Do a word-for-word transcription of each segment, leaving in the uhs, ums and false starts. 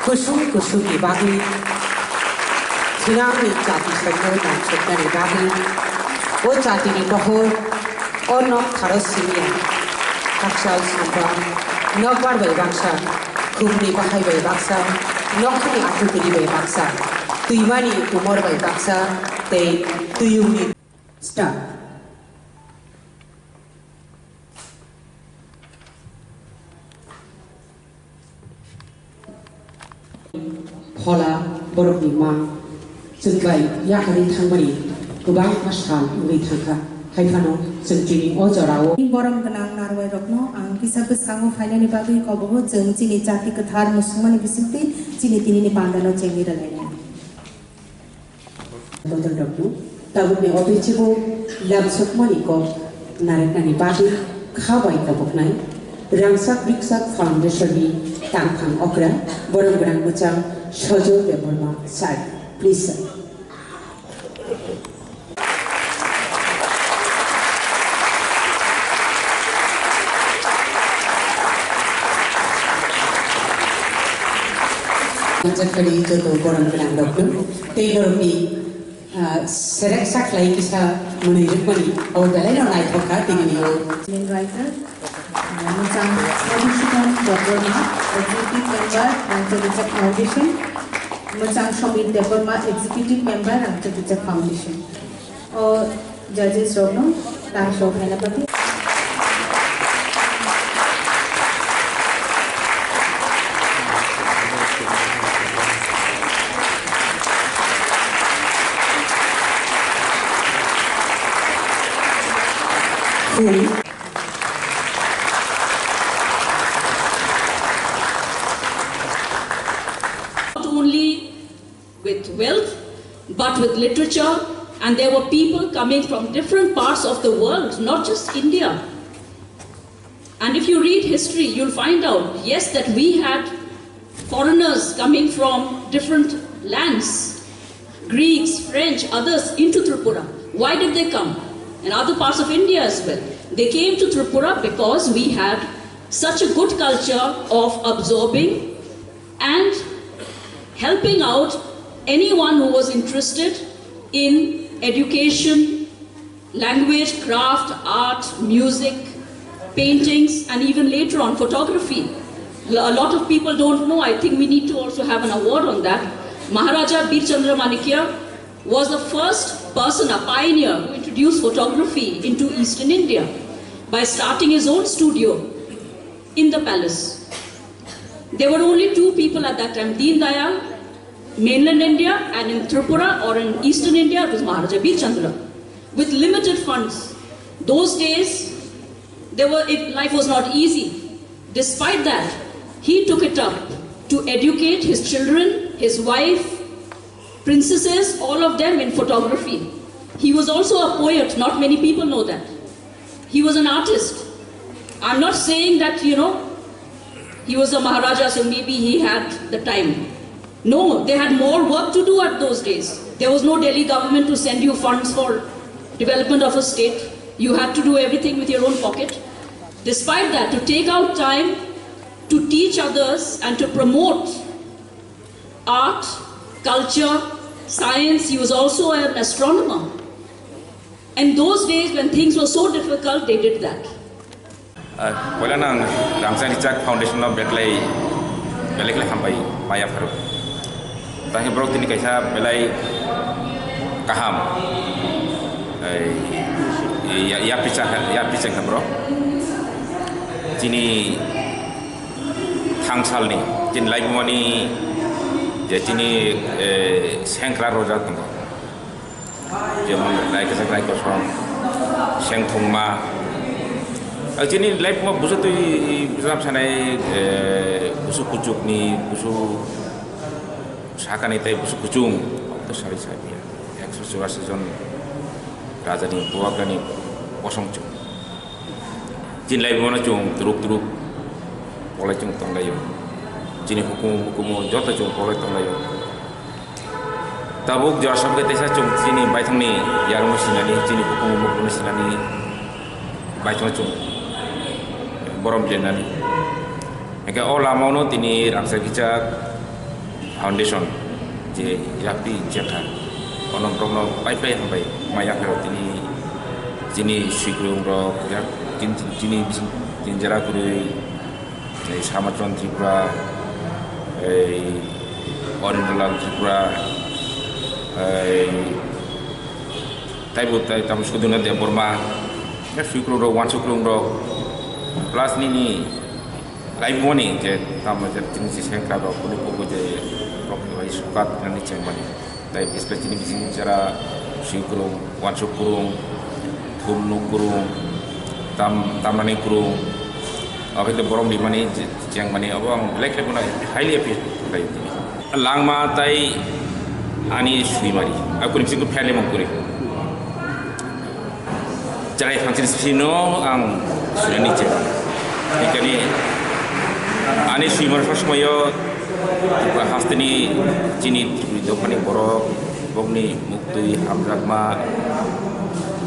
Kusung kusung ni bagwi, thinangni jati songno nangsuknani bagwi, o jatini bohor, o nok tharo simiya, kakchal sampang, nokbar bai baksa, khumni bahai bai baksa, nokhani athukiri bai baksa, twimani umor bai baksa, tei twiyungni Start. Phola borokni ma chwng bai yakarwi thangmani kwbangma sal wngwi thangkha, hai phano chwng tini o jorao. Borom gwnang narwai rokno ang kisa bwskango phainani bagwi kobogo, chwng chini jati kwthar musukmani bisingtwi chini tinini pandano chengwi rwlainai. Bodol rokno tabukni o bisingo lamsokmani kok narwknani bagwi kha bai tabuknai Rangchak Rikchak Foundation ni tangphang okra borom gwnang mwchang Sojol Debbarma sir. Please, sir. Manjakari joto borom gwnang rokno tei norokni Ah, serek saklai kisa mwnwi rwkmani abo belai no naithok kha tini o. Women writer, ah, Mwchang Madhusudan Debbarma, Executive Member, Rangchak Rikchak Foundation, Mwchang Somir Debbarma, Executive Member, Rangchak Rikchak Foundation. O judges rokno tang show khaina bagwi. Not only with wealth, but with literature, and there were people coming from different parts of the world, not just India. And if you read history, you'll find out, yes, that we had foreigners coming from different lands, Greeks, French, others, into Tripura. Why did they come? And other parts of India as well. They came to Tripura because we had such a good culture of absorbing and helping out anyone who was interested in education, language, craft, art, music, paintings, and even later on photography. L-, a lot of people don't know. I think we need to also have an award on that. Maharaja Bir Chandra Manikya was the first person, a pioneer, who introduced photography into Eastern India by starting his own studio in the palace. There were only two people at that time, Deen Dayal, mainland India, and in Tripura or in eastern India, it was Maharaja Bir Chandra, with limited funds. Those days, there were, it, life was not easy. Despite that, he took it up to educate his children, his wife, princesses, all of them in photography. He was also a poet, not many people know that. He was an artist. I'm not saying that, you know, he was a Maharaja, so maybe he had the time. No, they had more work to do at those days. There was no Delhi government to send you funds for development of a state. You had to do everything with your own pocket. Despite that, to take out time to teach others and to promote art, culture, science, he was also an astronomer. And those days when things were so difficult, they did that. Ah, poila nang Rangchak Rikchak Foundation no beklai, belai khlai hambai maya pharo. Tangke borok tini kaisa belai kaham. Ei, ya, ya picha, ya picha kha borok. Chini thangsalni, chini laibumani je chini, eh, sengkra roja tongo. Jemon rai kwchak rai kosom, seng thungma. Ang chini life mo busu twi ram sanai, eh, busu kuchuk ni, busu sakani tei busu kuchung. To sari sabi. Ekso churasi jon raja ni buwak ni kosong chung. Chini lai bono chung turuk turuk polai chung tonglaio. Chini hukumu mukumu joto chung polai tonglaio. Tabuk jora sabke teisa chung chini baithangni yarungno sinani, chini hukumu mukumu sinani baithang chung borom jenani. Hingke o lama no tini rangchak kichak Foundation je yapri jekha ono borokno pai pai hambai ma yapharo tini chini swikrung rok yak tin chini bising tin jara kwrwi ei Samachon Tripura ei Orindolal Tripura ei taibo tai tamo Sudhirnath Debbarma ya swikrung rok wansukrung rok plus nini Laibumani je tamo je tini je sengkrak rok kunu kuku je rok ni bai sukat nani chengmani. Tai biskang chini bising jara sui kurung, wansuk kurung, thum nuk kurung, tam tamnani kurung. Abhaile borom rimani je chengmani abo ang belai khe bono highly appreciate khlai tini. Langma tai ani swimari, aku ni bising pherle mung kuri. Chwrai phansini sino ang sunani che. Ikani ani swimar sosmayo hasteni chini dophani borok bokni muktwi hamjakma,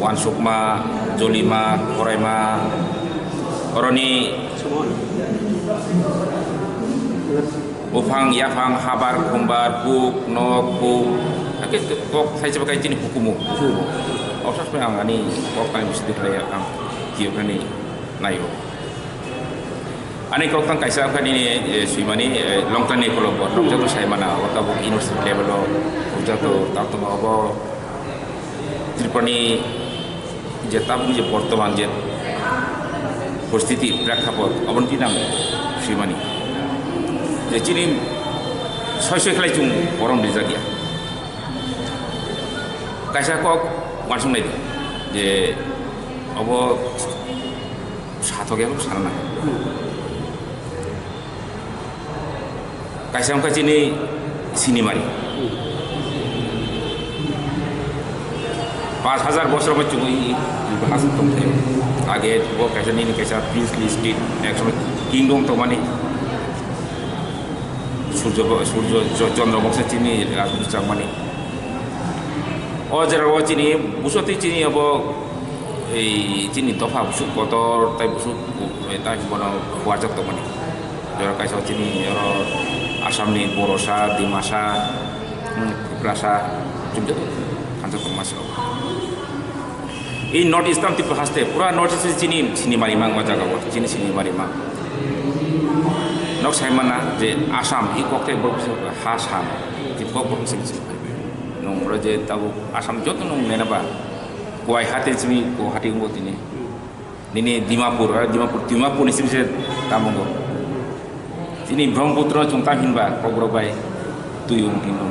wansukma, jolima, koraima, oroni Buphang, yaphang, habar, khumbar, kuk, nok, kuk, hakhe kok thaisa bakai chini hukumu. Obsas bai ang ani kok tang bisi dikhlai ang kiyoknani naio. Ani kok tang kaisa kha nini, eh, swimani, eh, Longtani Kolombo, joto saimana, o tabuk university level o, joto tabuk obo. Tripurani je tabukni je bortoman je poristiti, prekhapot, oboni twi nang swimani. Je chini soi soi khlai chwng borom rijak ya. Kaisa kok uansuk nai di je obo sathok ya, sana nang. Kaisa wngkha chini sinimari. Panch hajar bosor bai chwngwi has tongthai. Age bo kaisa nini kaisa princely state, ekসময় kingdom tongmani. Surjo bo, surjo jo, chondro boksa chini rajni changmani. O jera o chini buswtwi chini abo ei chini dopha busuk kotor tai busuk, eh, tai bono huarjak tongmani. Jora kaisa chini oro Assamni Borosa, Dimasa, hmm, Tiprasa, chum joto thansa tongma se. Ei North Eastern Tripura haste, pura North East chini sinimari mang o jaga o, chini sinimari mang. Nok saimana je Assam, i kok tei borok ha sam, je kok borok sing sing. Nong oro je tabuk Assam joto nong nena ba, Guwahati simi Guwahati wngbo tini. Nini Dimapur, ah, Dimapur, Dimapur ni simi se tamo wngbo. Tini Brahmaputra chwng tam hinba, Kokborok bai Tuyung hino,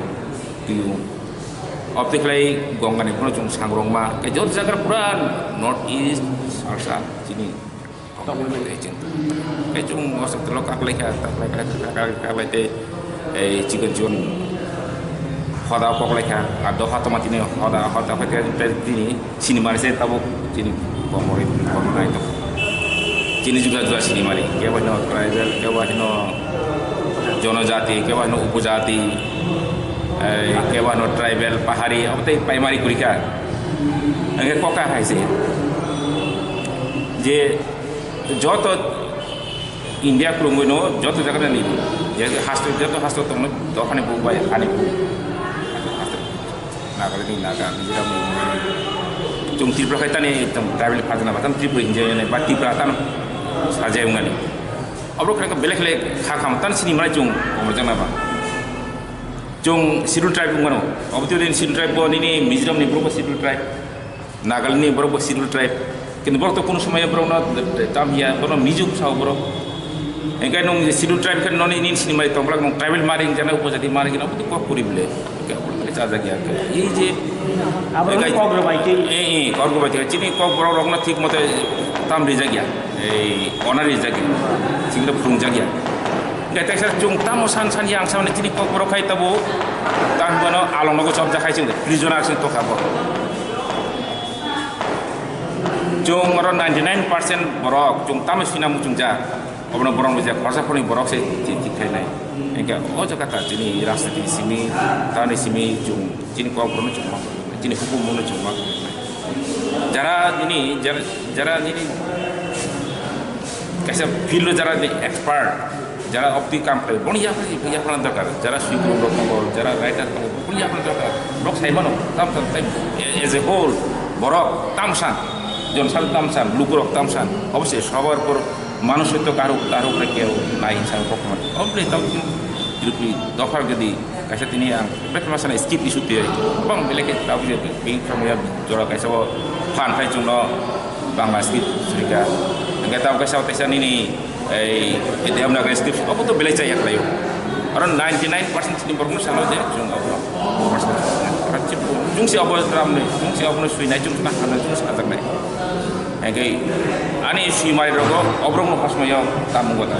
Tuyung. Obte khlai Gongani phano chwng sangrongma, ke jot jagar pura North East, Salsa, chini. Tei chwng mosok tolo kaklaikha, kaklai, kaklai, kaklai, kaklai tei, ei, chikon chikon hoda koklaikha, a dopha tongma tini hoda, hoda khe tei tini sinimari se tabuk chini komoroi, komoroi tong. Chini juda juda sinimari, kebo hino tribal, kebo hino jonojati, kebo hino upojati, ei, kebo hino tribal, pahari, abo tei primary kurikha. Hingke koka hai se. Je Joto India kwrwngwi no joto jaga ni, je haste, joto haste tongno dophani bubai hani bu. Nagaland ni Naga, Mizoram ni Mizo. Chwng Tripura khai tani ekdom tribal phajana ba, tamo Tripura hinjai ba Tripura tamo sajai wngani. Abo khe belek belek kha kham tan sini mai chwng komor jana ba. Chwng Scheduled Tribe wngmano. Abo twi Scheduled Tribe bo nini Mizoram ni borok bo Scheduled Tribe. Nagaland ni borok bo Scheduled Tribe. Kintu borok to kunu somoy borok no tam hiya, borok no Mizo sao borok. Engkai nung Scheduled Tribe khe noni nini sini mai tongplak nung tribal mari jana upojati mari jana upojati kok puri bile. Kok puri bile chajak ya. Ei je Abo engkai kok rwbai tei. Eh, eh, kok rwbai tei. Chini kok borok rok no thik mote tam rijak ya. Ei, ona rijak ya. Chini phung jak ya. Engkai teksa chung tamo san san yang san chini kok borok khai tabo. Tang bono along nogo chop jak khai chini. Prisoner sini tokha bo. Chwng oro ninety nine percent borok chwng tamo sina muchungjak. Obono borok rijak khorsa phone borok se chi-, chikhainai. Engke o jaga ta chini rajniti simi, tani simi chwng chini kok borokno chwng ma, chini hukumu no chwng ma. Jara nini, jara, jara nini kaisa field o jara ni expert. Jara opti kam khlai, boni yapri, yapri dorkar. Jara swigung rok tongo, jara writer tongo, boni yapri dorkar. Rok sai mano, tam tam tai, as a whole, borok tamsan, jon sal tamsan, lukurok tamsan, obviously sobar por manush to karuk, karuk re keu nai insan kok man. Obviously tam Tripuri dophar gedi, kaisa tini ang, bet masana skip issue tiyo, bang beleke tau je, bing from ya, jora kaisa o, fan khai chungno, Bangla script srika. Hingke tamo kaisa, kaisa nini, ei, Devanagari script, obo to belai chaya khlaio. Aro ninety nine percent chini borokno salo je, chwng obo, obo percent. Aro chip, chwng se obo ram ni, chwng se obo no sui nai, chwng se na khanai, chwng se kajak nai. Hingke ani sui mai rogo, oborok no khosmai yo, tamo gota.